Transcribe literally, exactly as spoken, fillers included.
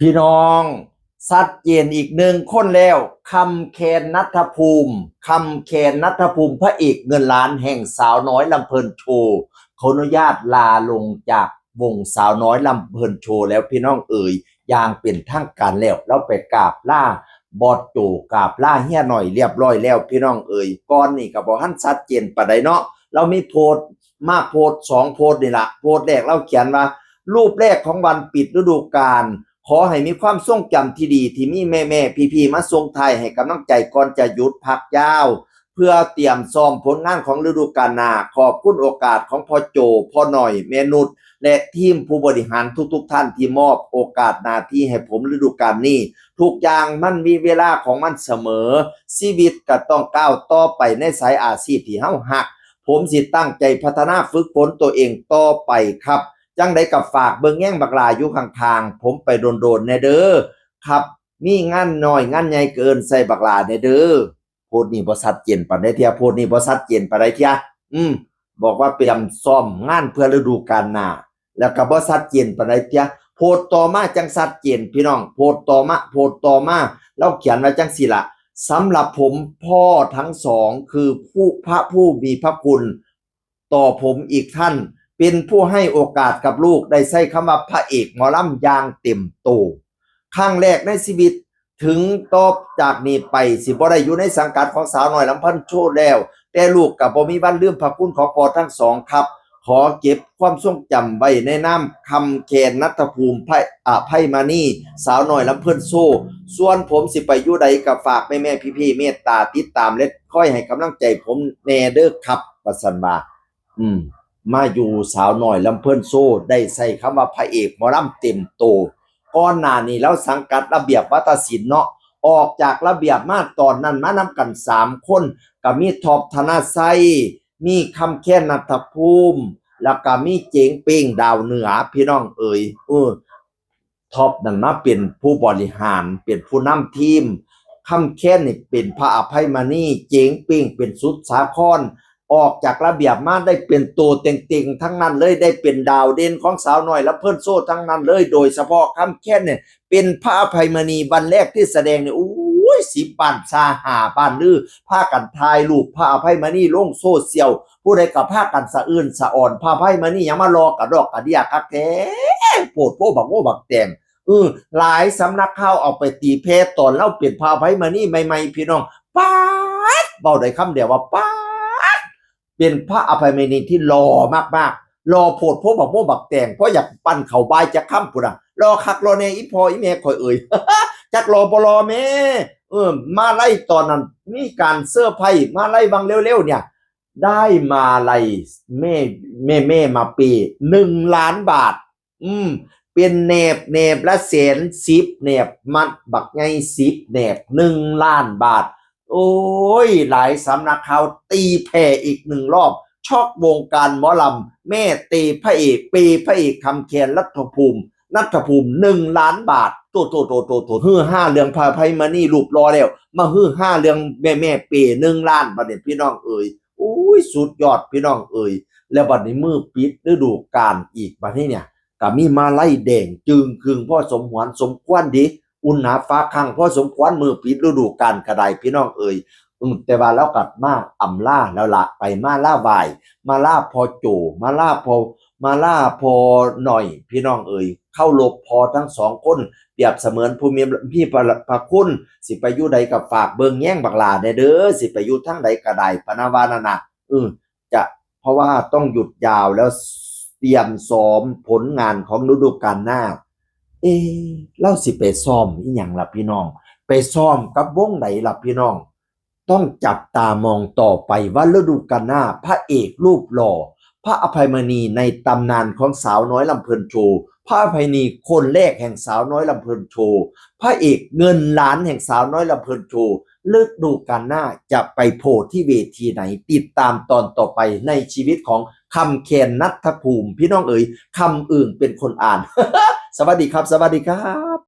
พี่น้อง ชัดเจนอีกหนึ่งคนแล้ว คำแคน ณัฐภูมิ คำแคน ณัฐภูมิ พระเอกเงินล้านแห่งสาวน้อยลำเพลินโชว์ ขออนุญาตลาลงจากวงสาวน้อยลำเพลินโชว์แล้วพี่น้องเอ๋ย อย่างเป็นทางการแล้ว ลาวไปกราบลาบอสโจ กราบลาเฮียหน่อยเรียบร้อยแล้วพี่น้องเอ๋ย ก่อนนี่ก็บ่ทันชัดเจนปานใดเนาะ ลาวมีโพสต์มาโพสต์สองโพสต์นี่ละ โพสต์แรกลาวเขียนว่า รูปแรกของวันปิดฤดูกาล ขอให้มีความทรงจำที่ดีที่มีแม่ๆ พี่ๆ มาส่งท้ายให้กำลังใจก่อนจะหยุดพักยาว เพื่อเตรียมซ้อมผลงานของฤดูกาลหน้า ขอบคุณโอกาสของพ่อโจ พ่อหน่อย แม่นุช และทีมผู้บริหารทุกๆ ท่านที่มอบโอกาสหน้าที่ให้ผมฤดูกาลนี้ ทุกอย่างมันมีเวลาของมันเสมอ ชีวิตก็ต้องก้าวต่อไปในสายอาชีพที่เฮาฮัก ผมสิตั้งใจพัฒนาฝึกฝนตัวเองต่อไปครับ จั่งใดก็ฝากเบิ่งแยงบักหล้าอยู่ข้างๆ ผมไปโดนๆ แน่เด้อครับ มีงานน้อยงานใหญ่ก็เอิ้นใส่บักหล้าแน่เด้อ โพสต์นี้บ่ชัดเจนปานใดเทื่อ โพสต์นี้บ่ชัดเจนปานใดเทื่อ อืม บอกว่าเตรียมซ้อมงานเพื่อฤดูกาลหน้า แล้วก็บ่ชัดเจนปานใดเทื่อ โพสต์ต่อมาจั่งชัดเจนพี่น้อง โพสต์ต่อมา โพสต์ต่อมา ลาวเขียนว่าจั่งซี้ล่ะ สำหรับผมพ่อทั้งสองคือผู้ พระผู้มีพระคุณต่อผมอีกท่าน เป็นผู้ให้โอกาสกับลูกได้ใช้คำว่าพระเอกหมอลำอย่างเต็มโต ครั้งแรกในชีวิต ถึงต่อจากนี้ไปสิบ่ได้อยู่ในสังกัดของสาวน้อยลำเพลินโชว์แล้ว แต่ลูกก็บ่มีวันลืมพระคุณของพ่อทั้งสองครับ ขอเก็บความทรงจำไว้ในนามคำแคน ณัฐภูมิ ไพ อภัยมณี สาวน้อยลำเพลินโชว์ ส่วนผมสิไปอยู่ใดก็ฝากแม่ๆ พี่ๆ เมตตาติดตามและคอยให้กำลังใจผมแน่เด้อครับ ว่าซั่นว่า อืม มาอยู่สาวน้อยลำเพลินโชว์ ได้ใช้คำว่าพระเอกหมอลำเต็มโต ก่อนหน้านี้ลาวสังกัดระเบียบวาทศิลป์เนาะ ออกจากระเบียบมาตอนนั้นมานำกันสามคน ก็มีท็อป ธนชัย มีคำแคน ณัฐภูมิ แล้วก็มีเจ๋งเป้ง ดาวเหนือ พี่น้องเอ๋ย เออ ท็อปนั่นมาเป็นผู้บริหาร เป็นผู้นำทีม คำแคนนี่เป็นพระอภัยมณี เจ๋งเป้งเป็นสุดสาคร ออกจากระเบียบมาได้เป็นตัวเต็งๆ ทั้งนั้นเลย ได้เป็นดาวเด่นของสาวน้อยลำเพลินโชว์ทั้งนั้นเลย โดยเฉพาะคำแคนเนี่ยเป็นพระอภัยมณี วันแรกที่แสดงเนี่ย โอ้ย สิบบ้านซา ห้าบ้านลือ พากันถ่ายรูปพระอภัยมณีลงโซเชียล ผู้ใดก็พากันสะอื้นสะอ่อน พระอภัยมณีหยังมาหล่อกระดอกกระเดี้ยคักแท้ โพดโพบักโมบักแตง เออ หลายสำนักข่าวเอาไปตีแผ่ตอนลาวเป็นพระอภัยมณีใหม่ๆ พี่น้อง ป๊าด เว้าได้คำเดียวว่าป๊าด เป็นพระอภัยมณีที่หล่อมากๆ หล่อโพดโพบักโมบักแตง เพราะอยากปั้นเขาบายจักคำพุ้นน่ะ หล่อคักหล่อแน่ อีพ่ออีแม่ข่อยเอ่ย จักหล่อบ่หล่อแม่ เออ มาลัยตอนนั้นมีการเซอร์ไพรส์ มาลัยวังเร็วๆ เนี่ย ได้มาลัยแม่ แม่แม่มาเปย์ หนึ่งล้านบาท อืม เป็นแหนบ แหนบละแสน สิบแหนบ มัดบักใหญ่ สิบแหนบ หนึ่งล้านบาท โอ้ย หลายสำนักข่าวตีแผ่อีกหนึ่งรอบ ช็อกวงการหมอลำ แม่เตพระเอก เปย์พระเอกคำแคน ณัฐภูมิ ณัฐภูมิ หนึ่งล้านบาท โตโตโตโตโต ฮือฮาเรื่องพระอภัยมณีรูปหล่อแล้ว มาฮือฮาเรื่องแม่แม่เปย์ หนึ่งล้าน บัดนี้พี่น้องเอ๋ย โอ้ย สุดยอดพี่น้องเอ๋ย แล้วบัดนี้มื้อปิดฤดูกาลอีก บัดนี้เนี่ย ก็มีมาลัยแดงจึงครึ่งพอสมหวนสมควรเด้ อุ่นหนาฟ้าคังพอสมควร มื้อปิดฤดูกาลก็ได้พี่น้องเอ๋ย อืม แต่ว่าลาวก็มาอำลาแล้วละ ไปมาลาไหว้ มาลาพ่อโจ มาลาพ่อ มาลาพ่อหน่อย พี่น้องเอ๋ย เคารพพ่อทั้งสองคน เปรียบเสมือนผู้มี มีพระ พระคุณ สิไปอยู่ใดก็ฝากเบิ่งแยงบักหล้าแน่เด้อ สิไปอยู่ทางใดก็ได้ พะนะว่านั่นน่ะ อืม จะ เพราะว่าต้องหยุดยาวแล้ว เตรียมซ้อมผลงานของฤดูกาลหน้า เอ๊ะ ลาวสิไปซ้อมอีหยังล่ะพี่น้อง ไปซ้อมกับวงใดล่ะพี่น้อง ต้องจับตามองต่อไปว่าฤดูกาลหน้า พระเอกรูปหล่อ พระอภัยมณีในตำนานของสาวน้อยลำเพลินโชว์ พระอภัยมณีคนแรกแห่งสาวน้อยลำเพลินโชว์ พระเอกเงินล้านแห่งสาวน้อยลำเพลินโชว์ ฤดูกาลหน้าจะไปโผล่ที่เวทีไหน ติดตามตอนต่อไปในชีวิตของคำแคน ณัฐภูมิ พี่น้องเอ๋ย คำอึ่งเป็นคนอ่าน สวัสดีครับ สวัสดีครับ